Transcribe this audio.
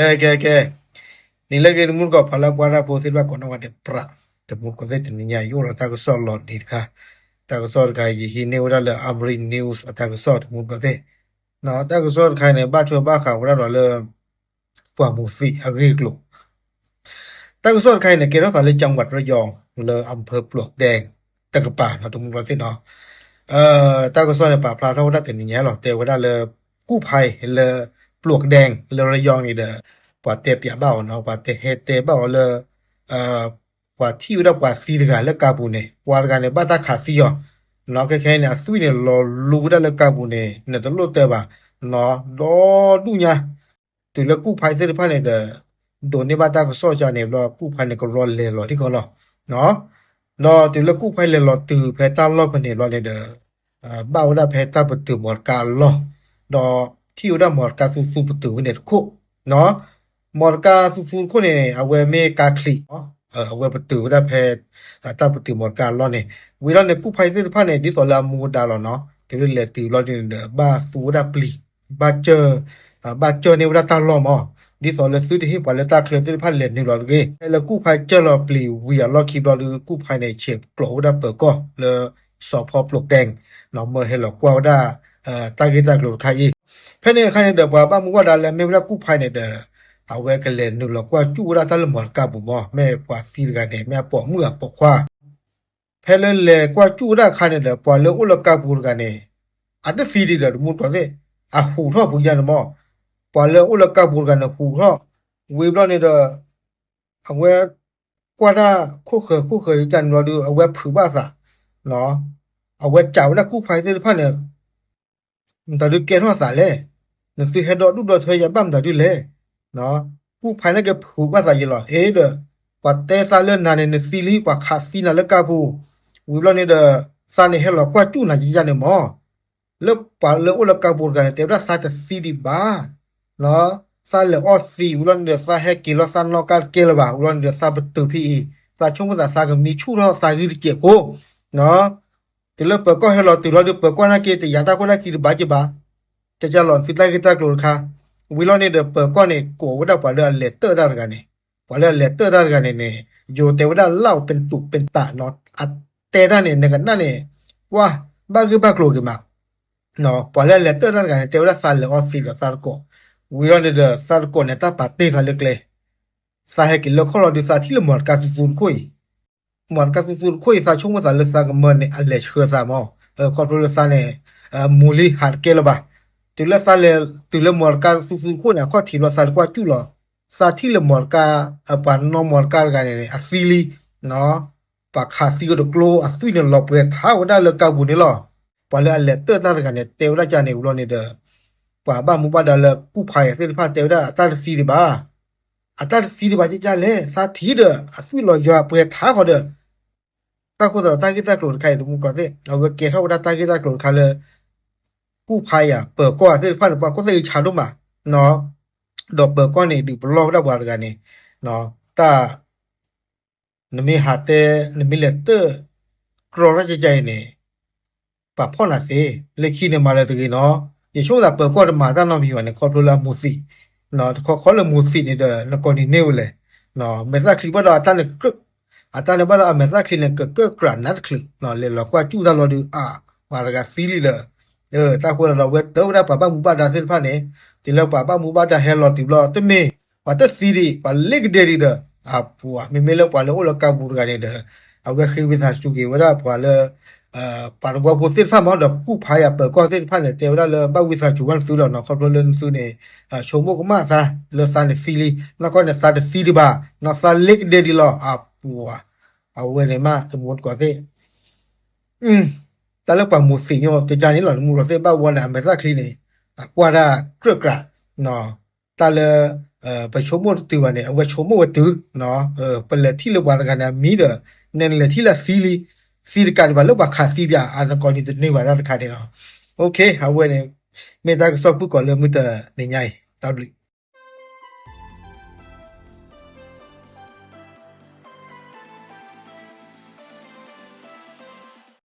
ကဲ ကဲ ကဲ, နံၤလၢအဂ့ၤ တမူတကိး ပှၤလၢကွၢ်တၢ်ဖိသ့ၣ်တဖၣ်ကိးနီၢ်ဂၤဒဲး ပြး တမူတကိးသ့ၣ် တနံၤညါအံၤ အိၣ်ဒီးတၢ်ကစီၣ်လီၤနံၤတခါ, တၢ်ကစီၣ်တခါ ယဟံးန့ၢ်ဝဲဒၣ်လၢ Amri News အတၢ်ကစီၣ် တမူတကိးသ့ၣ်, တၢ်ကစီၣ်တခါအံၤန့ၣ် ဘၣ်ထွဲဘၣ်ဃးဝဲဒၣ်ဒီးလၢ ပှၤမူၤသံးအဂ့ၢ်အကျိၤ တၢ်ကစီၣ်တခါအံၤန့ၣ် ကဲထီၣ်သးလၢ ကၠၣ်ဝးတရယီၤ လၢအဖၢပျိးကဒဲ တကပၤနီၤ တမူတကိးသ့ၣ်နီၤ, တၢ်ကစီၣ်န့ၣ် ပာ်ဖျါထီၣ်ဝဲဒၣ်တနံၤညါလီၤ တဲဝဲဒၣ်လၢ ကူၣ်ဖးလၢ ပျိးကဒဲ လၢရယီၤန့ၣ်ဒီး ပှၤတဲပၠးဘၣ်အီၤနီၤ ပှၤတဲဟဲတဲဘၣ်အီၤလၢ ပှၤထံၣ်ဝဲဒၣ်ပှၤသံတဂၤလၢကါပူၤန့ၣ် ပှၤတဂၤန့ၣ် ဘၣ်တၢ်ခးသံအီၤ, နီၤ ခဲခဲအံၤန့ၣ် အသွံၣ်န့ၣ် လီၤလူဝဲဒၣ်လၢကါပူၤန့ၣ် နတလိၣ်တဲဘၣ်, နီၤ ဒီဒူၣ်ညါ တုၤလၢကူၣ်ဖးသ့ၣ်တဖၣ်န့ၣ်ဒီး ဒိးန့ၢ်ဘၣ်တၢ်ကစီၣ်ကန့ၣ်ဘျီ ကူၣ်ဖးန့ၣ် ကရီလဲၤလီၤထံကီၢ်လီၤ, နီၤ ဒီးတုၤလၢကူၣ်ဖးလဲၤလီၤတုၤဖဲတၢ်လီၢ်ဖဲန့ၣ်ဘျီန့ၣ်ဒီး ဘၣ်ဝဲဒၣ်ဖဲတၢ်ပတုာ်မီတကါအလီၢ်, ဒီးထံၣ်ဝဲဒၣ်မီတကါသူသူပတုာ်ဝဲန့ၣ်တခိၣ်, နီၤ မီတကါသူသူတခိၣ်န့ၣ် အဝဲမ့ၢ်ကါချံး, အဝဲပတုာ်ဝဲဒၣ်ဖဲ တၢ်ပတုာ်မီတကါအလီၢ်န့ၣ်, ဝံၤလီၤန့ၣ် ကူၣ်ဖးသ့ၣ်တဖၣ်န့ၣ် ဒ်သိးလၢအမူဒါလီၤနီၤ တုၤလၢလဲၤတုၤဘျီန့ၣ်ဒီး ဘၣ်သူဝဲဒၣ်ပျံၤ, ဘၣ်ကၢ ဘၣ်ကၢန့ၢ်ဝဲဒၣ်တၢ်လီၢ်မး, ဒ်သိးလၢသုတဟ့ၣ်ပှၤလၢတၢ်ချၢသ့ၣ်တဖၣ်လဲၤနုာ်လီၤတဂ့ၤ, ဖဲလၢကူၣ်ဖးကၢၢ်လီၤပျံၤဝံၤအလီၢ်ခံဘျီဒီး ကူၣ်ဖးန့ၣ် ဆဲးကျိးဝဲဒၣ်ပၢၤကီၢ်လၢ စီၤဖီပျိးကဒဲ နီၤ မၢဟဲလီၤကွၢ်ဝဲဒၣ် တၢ်ဂ့ၢ်တၢ်ကျိၤတခါအံၤ, ဖဲန့ၣ်အခါန့ၣ်ဒီး ပှၤဘၣ်မူဘၣ်ဒါလၢမ့ၢ်ဝဲဒၣ်ကူၣ်ဖးန့ၣ်ဒီး အဝဲကလဲၤနုာ်လီၤကွၢ်စူၣ်ဝဲဒၣ်တၢ်လၢမီတကါပူၤမး, မ့ၢ်ပှၤသံတဂၤန့ၣ် မ့ၢ်အပိာ်မုၣ်အပိာ်ခွါ ဖဲလၢလဲၤကွၢ်စူၣ်ဝဲဒၣ်အခါန့ၣ်ဒီး ပှၤလၢအိၣ်လၢကါပူၤတဂၤန့ၣ် အတသံဒံးဒီး တမူတကိးသ့ၣ်, အဟူးထီၣ်ပူၤယါန့ၣ်မး, ပှၤလၢအိၣ်လၢကါပူၤတဂၤန့ၣ် ဟူးထီၣ်, ဝံၤဘျီန့ၣ်ဒီး အဝဲ ကွၢ်တၢ်ခိၣ်ဃၢၤခိၣ်ဃၢၤယါန့ၣ်ဘျီဒီး အဝဲဖုးဘၣ်သး, အဝဲစံးဝဲဒၣ်ကူၣ်ဖးသ့ၣ်တဖၣ်န့ၣ် မတၤဒုးကဲထီၣ်သးလဲၣ်, နသုဟဲဒီဒူၣ်ဒီထၢယၤဘၣ်မတၤဒုလဲၣ်, ကူၣ်ဖးန့ၣ်ကဖုးဘၣ်သးယံာ်လီၤ, အ့ဒီး ပှၤတဲသးလၢနၤန့ၣ် နသံလံ ပှၤခးသံနၤလၢကါပူၤ, ဝံၤဘျီန့ၣ်ဒီး သးန့ၣ်ဟဲလီၤကွၢ်စူၣ်နၤယါန့ၣ်မး, လၢပှၤလၢအိၣ်လၢကါပူၤတဂၤန့ၣ် တဲဝဲဒၣ်သးတသံဒံးဘၣ်, သးလဲၤအီၣ်သံးဝံၤလီၤန့ၣ်ဒီး သးဟဲက့ၤလီၤသးနီၣ်ကါတကဲလၢၤဘၣ်, ဝံၤလီၤန့ၣ်ဒီး သးပတုာ်ဖဲအံၤ, သးဆိကမိၣ်သးသးကမံဆူၣ်ထီၣ်သးဂံၢ်တစဲးဖိ တုၤလၢပၢၤကီၢ်ဟဲလီၤတုၤလီၤဒီး ပၢၤကီၢ်နာ်က့ တယာ်တၢ်ခိၣ်တၢ်ခံတဘၣ်က့ဘၣ်, ကကလီၤသုတၢ်ဂ့ၢ်တၢ်ကျိၤတခါ, ဝံၤလီၤန့ၣ်ဒီး ပၢၤကီၢ်န့ၣ် ကိးဝဲဒၣ်ပှၤလၢအလဲၤတၢၢ်တၢ်တဂၤန့ၣ်, ပှၤလၢအလဲၤတၢၢ်တၢ်တဂၤန့ၣ်န့ၣ် ယိၤတဲဝဲဒၣ်လၢအပတူးပတးနီၤ, အတဲတၢ်န့ၣ် နကနၣ်န့ၣ် ကွၢ် ဘၣ်ဂ့ၢ်ဘၣ်ကျိၤက့ၤမး ပှၤလၢအလဲၤတၢၢ်တၢ်တဂၤန့ၣ် တဲဝဲဒၣ်သးလဲၤအီသံးဒီးသးတကိး, ဝံၤလီၤန့ၣ်ဒီး သးတကိးန့ၣ် တၢ်ပာ်တ့ၢ်သးလၢကျဲ, သးဟဲက့ၤလၢခီၣ်လီၤဒီး သးထံၣ်လၢမီတကါသူသူတခိၣ်အံၤ, မီတကါသူသူတခိၣ်အံၤ သးဆိကမိၣ်သးလၢသးကမၢန့ၣ် အလဲၤဆှၢသးမး, ခီဖျိလၢသးန့ၣ် မူၤလံဟးတကဲလၢၤဘၣ်, တုၤလၢသးလဲၤတုၤလၢမီတကါသူသူတခိၣ်န့ၣ် အခီၣ်ထံးဘျီ သးတကွၢ်စူၣ်လီၤ, သးထံၣ်လၢမီတကါ ပှၤနီၣ်မီတကါတဂၤန့ၣ်န့ၣ် အသံလံ ပှၤခးသံကတကျိ အသွံၣ်န့ၣ်လီၤပှဲၤထးဝဲဒၣ်လၢကါပူၤန့ၣ်လီၤ. ပှၤလၢအလဲၤတၢၢ်တၢ်တဂၤန့ၣ် တဲဝဲဒၣ်ကန့ၣ်ဝံၤလီၤန့ၣ်ဒီး ပှၤဘၣ်မူဘၣ်ဒါလၢကူၣ်ဖးယၤသ့ၣ်တဖၣ်တဲဝဲဒၣ် အတၢ်တသံဒံးဘၣ်, အတၢ်တသံဒံးဘၣ်ကကလဲၣ်, သးထံၣ်ဒီး အသွံၣ်လီၤယွၤပှဲၤထးဃီဒီး တၢ်ဃိသတးဒီးတၢ်ဂ့ၢ်တၢ်ကျိၤတခါအံၤ တမူတကိးသ့ၣ် အဝဲကဲထီၣ်ဝဲဒၣ်တၢ်ဂ့ၢ်တၢ်ကျိၤတခါလၢ ကူၣ်ဖးယၤပၢၤကီၢ်သ့ၣ်တဖၣ်န့ၣ် ပှၤကီၢ်သ့ၣ်ဂံၢ်ဆးဒိၣ်မး ဒီးပၢၤကီၢ်န့ၣ် ဒုးပလီၢ်ဝဲဒၣ်ပှၤတဂၤန့ၣ် တၢ် နမ့ၢ်ဟးတဲ နမ့ၢ်လဲၤတၢၢ် ကြီတၢ်ကကအံၤန့ၣ် ပာ်ဖှိၣ်နၤသ့, လၢခံန့ၣ်မၤလၢၤတဂ့ၤနီၤ, ယဆိကမိၣ်သးပၢၤကီၢ်တမၤတၢ်နီတမံၤဘၣ်န့ၣ် ခီဖျိလၢအမူၤသံး, တခီခီလၢမူၤသံးန့ၣ်ဒီး နကိးနံၤန့ၢ်ဝဲလဲၣ်, မဲာ်သၣ်ချံဘၣ်ဒီးအတၢ်န့ၣ် အတၢ်န့ၣ်ဘၣ်ဒီးအမဲာ်သၣ်ချံန့ၣ် ကကၢၣ်ကြးနးတချုး လဲၤလီၤကွၢ်စူၣ်တၢ်လီၤဒုး အါ ပှၤတဂၤသံလံလၢ တၢ်ဃိသတးဒီး အဝဲတၢၢ်ဝဲဒၣ်ပှၤဘၣ်မူဘၣ်ဒါသ့ၣ်တဖၣ်န့ၣ်, တုၤလၢပှၤဘၣ်မူဘၣ်ဒါဟဲလီၤတုၤဘျီ တမ့ၢ် ပှၤတသံဒံး ပှၤလ့ကဒဲဒံးဒီး အပှၤ မ့မ့ၢ်လၢပှၤလၢအိၣ်လၢကါပူၤတဂၤန့ၣ်ဒီး အဝဲဃ့ဝံသးစူၤက့ၤဝဲဒၣ်ပှၤလၢ ပှၤတဝၢဖိသ့ၣ်တဖၣ်မး ဒီးကူၣ်ဖးယၤပၢၤကီၢ်သ့ၣ်တဖၣ်န့ၣ် တဲဝဲဒၣ်လၢဘၣ်ဝံသးစူၤဘၣ်နသုလီၤနီၤ, ခီဖျိလၢနသုန့ၣ် ဆိကမိၣ်ကမၣ်သးလၢသးန့ၣ်သံလံ, နီၢ်ကီၢ်န့ၣ်သးတသံဒံးဘၣ်, နီၢ်သးလ့ကဒဲဒံးလီၤ အပှၤ အဝဲန့ၣ်မး တမူတကိးသ့ၣ် တၢ်လၢပှၤမူၤသံးညိ တကန့ၣ်လီၤ တမူတကိးသ့ၣ် ဘၣ်ဝဲန့ၣ် အမဲာ်သၣ်ချံန့ၣ် အကွၢ်တၢ်ကြၢးကြး တၢ်လၢ ပဆိကမိၣ်တတုၤဘၣ်န့ၣ် အဝဲဆိကမိၣ်ဝဲတုၤ, ပလဲၤထံၣ်လၢပှၤတဂၤန့ၣ် အမံဒီး နဲနလဲၤထံၣ်လၢသံလံ, သံတကးဒံးဘၣ်လၢပှၤခးသံပၠး အနကိးနံၤတန့ၢ်ဘၣ်တၢ်တခါန့ၣ်လီၤ. အဝဲန့ၣ် မ့ၢ်တၢ်ကစီၣ်ဖုၣ်ကိာ်လၢမုၢ်တနံၤညါအံၤ တၢ်ဘျုး